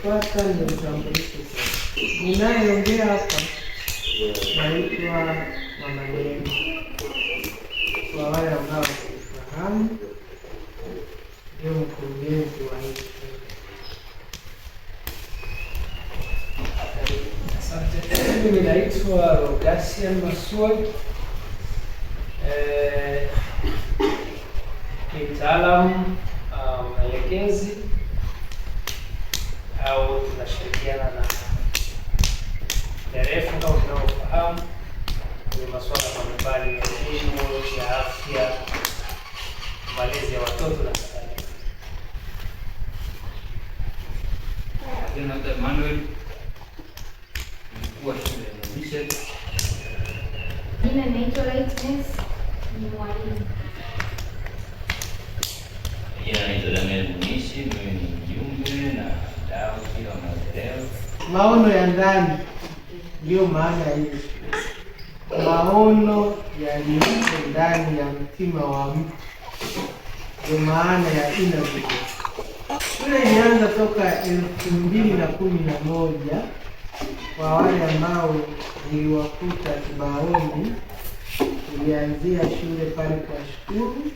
Kinachofuata ni utambulisho sasa. Ninayeongea hapa naitwa Mama Neema. Kwa wale ambao sifahamu, ndio mkurugenzi wa hii shule. Asante. Mimi naitwa Rogasian Masue. Ni mtaalamu mwelekezi au tunashirikiana na DAREFU kama tunavyofahamu kwenye masuala mbalimbali ya elimu, ya afya, malezi ya watoto na kadhalika. Jina naitwa Emmanuel, mkuu wa shule ya Mission. Jina naitwa Lightness, ni mwalimu. Jina naitwa Daniel Munishi, mimi ni mjumbe na mdau pia wa maendeleo. Maono ya ndani ndiyo maana ya hiyo shule. Maono yaliyoko ndani ya mtima wa mtu ndio maana ya inner vision. Shule ilianza toka 2011. Kwa wale ambao niliwakuta Kibaoni, tulianzia shule pale kwa Shukuru.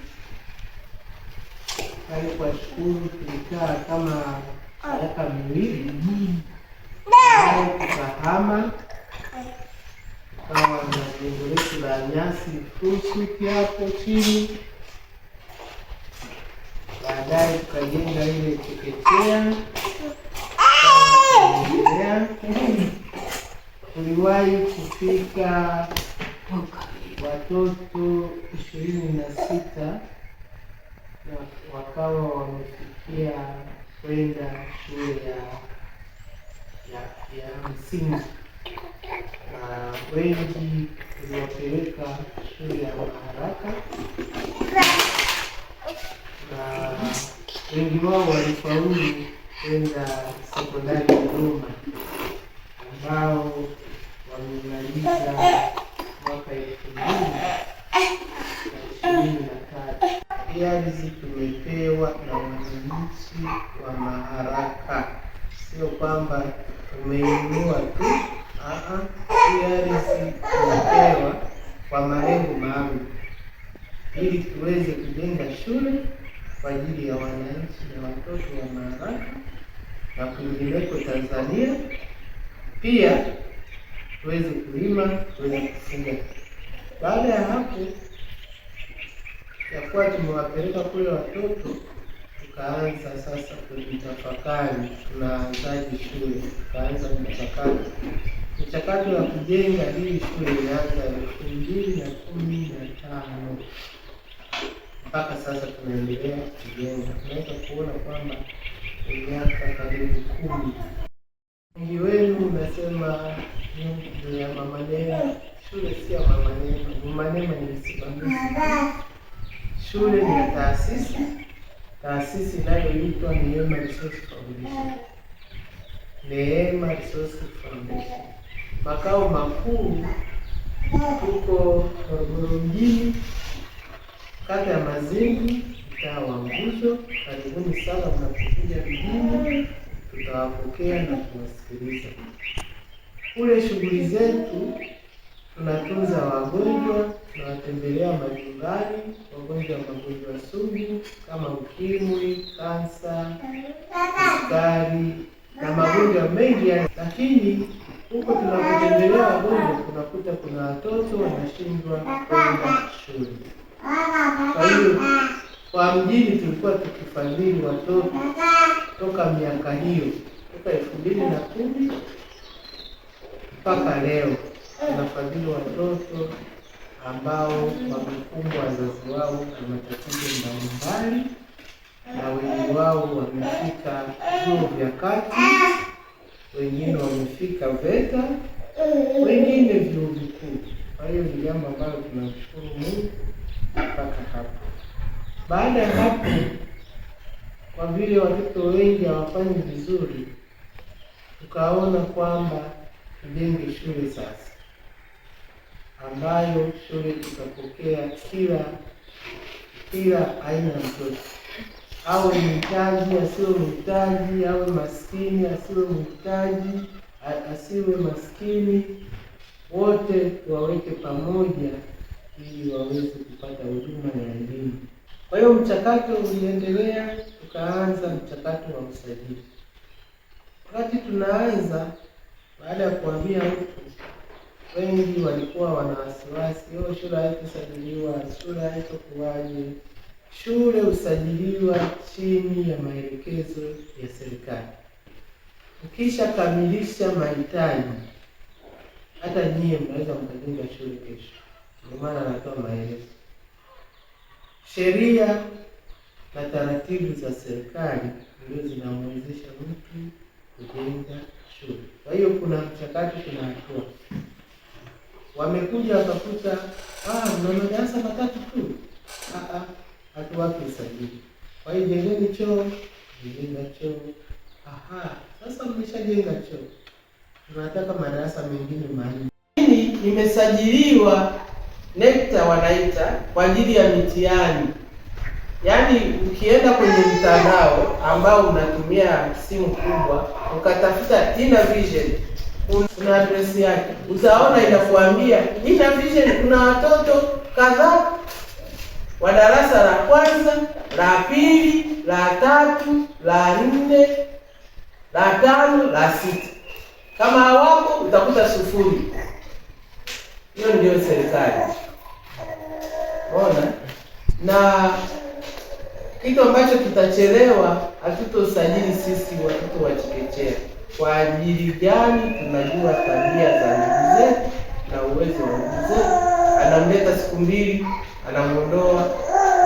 Pale kwa Shukuru tulikaa kama miaka 2, baadaye tukahama, tukawa na jengo letu la nyasi fupi hapo chini. Baadaye tukajenga ile chekechea, tukaendelea. Tuliwahi kufika watoto 26 na wakawa wamefikia kwenda shule ya msingi, na wengi tuliwapeleka shule ya Maharaka na wengi wao walifaulu kwenda sekondari Dodoma, ambao wamemaliza mwaka 2023. Hii ardhi tumepewa na wananchi wa Maharaka, sio kwamba tumeinunua tu. Hii ardhi tumepewa kwa malengo maalum ili tuweze kujenga shule kwa ajili ya wananchi na watoto wa Maharaka na kwingineko Tanzania, pia tuweze kulima, tuweze kufuga. Baada ya hapo ya kuwa tumewapeleka kule watoto, tukaanza sasa kujitafakari, tunaanzaje shule? Tukaanza mchakato. Mchakato wa kujenga hii shule ilianza 2015 mpaka sasa tunaendelea kujenga. Tunaweza kuona kwamba ni miaka karibu 10. Wengi wenu unasema ni ya Mama Neema. Shule si ya Mama Neema. Mama Neema ni msimamizi. Shule ni ya taasisi, taasisi inayoitwa Neema Resource Foundation. Neema Resource Foundation. Makao makuu tuko Morogoro mjini, kata ya Mazingi, mtaa wa Nguzo. Karibuni sana mnapokuja mjini, tutawapokea na kuwasikiliza. Kule shughuli zetu tunatunza wagonjwa, tunawatembelea majumbani wagonjwa wa magonjwa sugu kama ukimwi, kansa, kisukari na magonjwa mengi yale. Lakini huko tunapotembelea wagonjwa tunakuta kuna watoto wanashindwa kwenda shule. Kwa hiyo kwa mjini tulikuwa tukifadhili watoto toka miaka hiyo, toka 2010 mpaka leo tunafadhili watoto ambao wamekumbwa wazazi wao na matatizo mbalimbali, na wengi wao wamefika vyuo vya kati, wengine wamefika VETA, wengine vyuo vikuu. Kwa hiyo ni jambo ambalo tunamshukuru Mungu mpaka hapo. Baada ya hapo, kwa vile watoto wengi hawafanyi vizuri, tukaona kwamba tujenge shule sasa, ambayo shule tutapokea kila aina ya mtoto. Awe mhitaji, asiwe mhitaji, awe maskini, asiwe mhitaji, asiwe maskini, wote tuwaweke pamoja ili waweze kupata huduma ya elimu. Kwa hiyo mchakato uliendelea, tukaanza mchakato wa usajili. Wakati tunaanza, baada ya kuhamia huku, wengi walikuwa wana wasiwasi, oh, shule haitosajiliwa, shule haitokuwaje. Shule husajiliwa chini ya maelekezo ya serikali. Ukishakamilisha mahitaji, hata nyie mnaweza mkajenga shule kesho. Ndio maana anatoa maelezo. Sheria na taratibu za serikali ndio zinamwezesha mtu kujenga shule. Kwa hiyo kuna mchakato, kuna hatua. Wamekuja wakakuta, mna madarasa matatu tu. Hatuwapi usajili. Kwa hiyo jengeni choo, jenga choo. Aha, sasa mmeshajenga choo, tunataka madarasa mengine manne. Mimi nimesajiliwa NECTA wanaita kwa ajili ya mitihani. Yaani ukienda kwenye mtandao ambao unatumia simu kubwa ukatafuta Inner Vision, kuna address yake, utaona inakuambia Inner Vision kuna watoto kadhaa wa darasa la kwanza, la pili, la tatu, la nne, la tano, la sita. Kama hawapo utakuta sufuri. Hiyo ndio serikali. Unaona? Na kitu ambacho tutachelewa, hatutosajili sisi watoto wa chekechea. Kwa ajili gani? Tunajua tabia za ndugu zetu na uwezo wa ndugu zetu. Anamleta siku mbili, anamuondoa,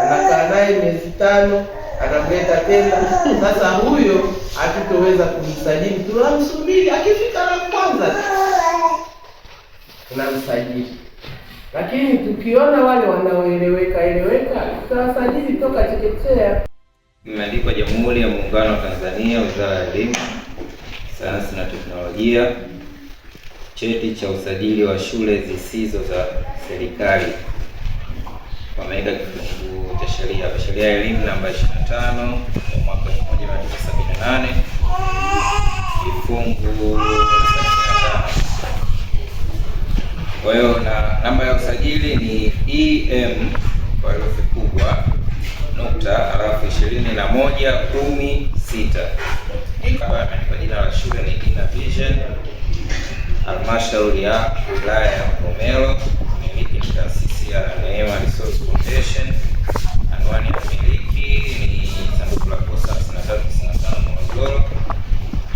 anakaa naye miezi 5, anamleta tena. Sasa huyo hatutoweza kumsajili, tunamsubiri akifika la kwanza tunamsajili. Lakini tukiona wale wanaoeleweka eleweka, tutawasajili toka chekechea. Imeandikwa Jamhuri ya Muungano wa Tanzania, Wizara ya Elimu, Sayansi na Teknolojia, cheti cha usajili wa shule zisizo za serikali. Wameweka kifungu cha sheria, sheria ya elimu namba 25 ya mwaka 1978 kifungu 75. Kwa hiyo na namba ya usajili ni EM kwa herufi kubwa nukta alafu 2116. Kwa jina la shule ni Inner Vision, halmashauri ya wilaya ya Mvomero. Mmiliki ni taasisi ya Neema Resource Foundation. Anwani ya mmiliki ni sanduku la posta 5395 Morogoro.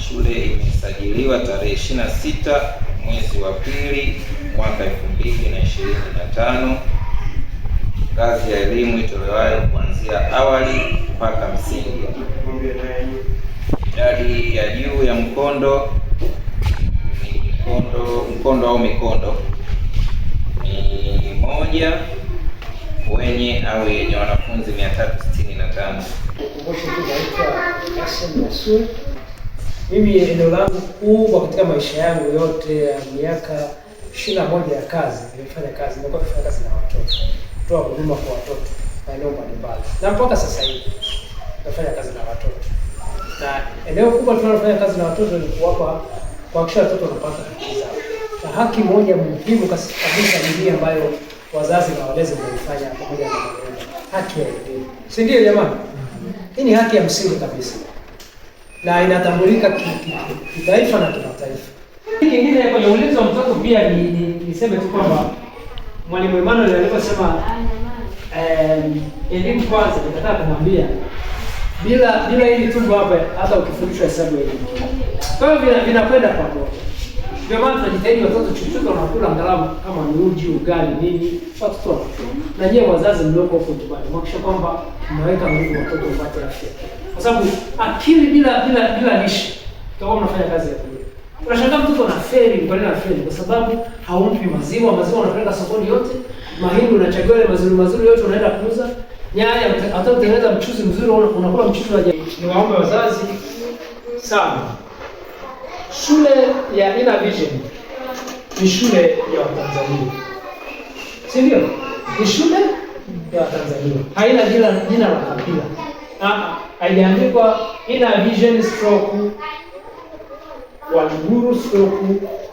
Shule imesajiliwa tarehe 26 mwezi wa pili mwaka 2025. Ngazi ya elimu itolewayo kuanzia awali mpaka msingi. Idadi ya juu ya mkondo ni mkondo au mikondo ni moja wenye au yenye wanafunzi 365. Kukumbusha tu, naitwa Hassan Masud. Mimi eneo langu kubwa katika maisha yangu yote ya miaka 21 ya kazi, nimefanya kazi, nimekuwa nikifanya kazi na watoto, kutoa huduma kwa watoto maeneo mbalimbali, na mpaka sasa hivi nafanya kazi na watoto, na eneo kubwa tunalofanya kazi na watoto ni kuwapa, kuhakikisha watoto wanapata haki zao, na haki moja muhimu kabisa ni hii ambayo wazazi na walezi mnaifanya pamoja na walimu, haki ya elimu, si ndio jamani? Hii ni haki ya msingi kabisa na inatambulika kitaifa na kimataifa. Kingine kwenye ulinzi wa mtoto pia niseme tu kwamba Mwalimu Emmanuel aliposema elimu kwanza, nikataka kumwambia bila hili tumbo hapa, hata ukifundishwa hesabu elimu. Kwa hiyo vinakwenda pamoja. Ndio maana tunajitahidi watoto chochote wanakula angalau kama ni uji, ugali, nini, watoto wanakula. Na nyewe wazazi mlioko huko nyumbani, mhakikisha kwamba mnaweka nguvu watoto wapate afya. Kwa sababu akili bila lishe utakuwa mnafanya kazi ya bure. Unashangaa mtoto anafeli, kwa nini anafeli? Kwa sababu haumpi maziwa, maziwa unapeleka sokoni yote, mahindi unachagua yale mazuri mazuri yote unaenda kuuza, nyanya hata utengeneza mchuzi mzuri unakula mchuzi wa jamii. Niwaombe wazazi sana. Shule ya Inner Vision ni shule ya Watanzania, si ndio? Ni shule ya Watanzania, haina jina la kabila. Haijaandikwa Inner Vision stroke Waluguru stroke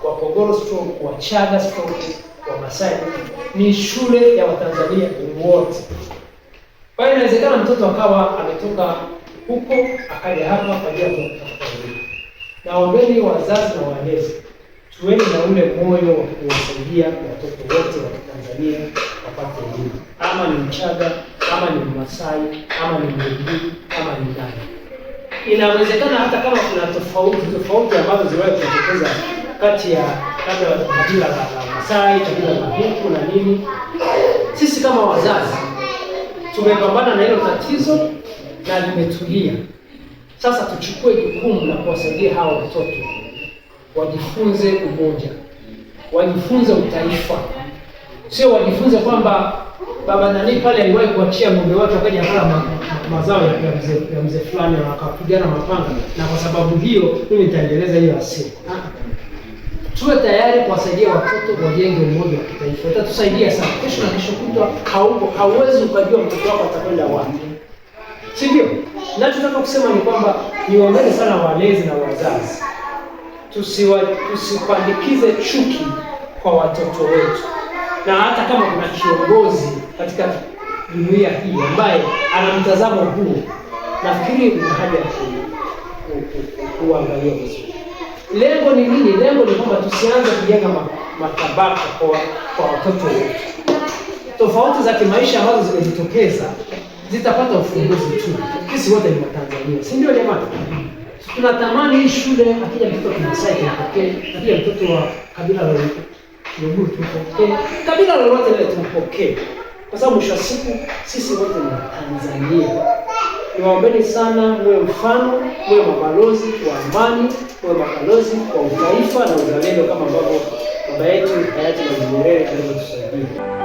Wapogoro stroke Wachaga stroke Wamasai. Ni shule ya Watanzania wote. Kwa hiyo inawezekana mtoto akawa ametoka huko akaja hapa kwa ajili ya kutafuta elimu. Naombeni wazazi na walezi, tuweni na ule moyo wa kuwasaidia watoto wote wa Tanzania wapate elimu, ama ni Mchaga, ama ni Mmasai, ama ni Mluguru, ama ni nani. Inawezekana hata kama kuna tofauti tofauti ambazo ziliwahi kujitokeza kati ya labda kabila la Masai, kabila la huku na nini, sisi kama wazazi tumepambana na hilo tatizo na limetulia. Sasa tuchukue jukumu la kuwasaidia hawa watoto wajifunze umoja, wajifunze utaifa, sio wajifunze kwamba baba nani pale aliwahi kuachia ng'ombe wake wakaja kula mazao ya mzee fulani na wakapigana mapanga, na kwa sababu hiyo mimi nitaendeleza hiyo asili. Tuwe tayari kuwasaidia watoto wajenge umoja wa kitaifa, itatusaidia sana kesho na kesho kutwa. Hauwezi ukajua mtoto wako atakwenda wapi, si ndio? Nachotaka kusema ni kwamba niwaombeni sana walezi na wazazi, tusipandikize chuki kwa watoto wetu, na hata kama kuna kiongozi katika jumuiya hii ambaye ana mtazamo huo, nafikiri kuna haja ya kuangalia vizuri. Lengo ni nini? Lengo ni kwamba tusianze kujenga matabaka kwa watoto wetu. Tofauti za kimaisha ambazo zimejitokeza zitapata ufumbuzi tu. Sisi wote ni Watanzania, si ndio jamani? Tunatamani hii shule, akija mtoto wa Kimasai tumpokee, akija mtoto wa kabila la Luguru tumpokee, kabila lolote lile tumpokee, kwa sababu mwisho wa siku sisi wote ni Watanzania. Niwaombeni sana muwe mfano, muwe mabalozi wa amani, muwe mabalozi wa utaifa na uzalendo kama ambavyo baba yetu hayati Mwalimu Nyerere alivyotusaidia.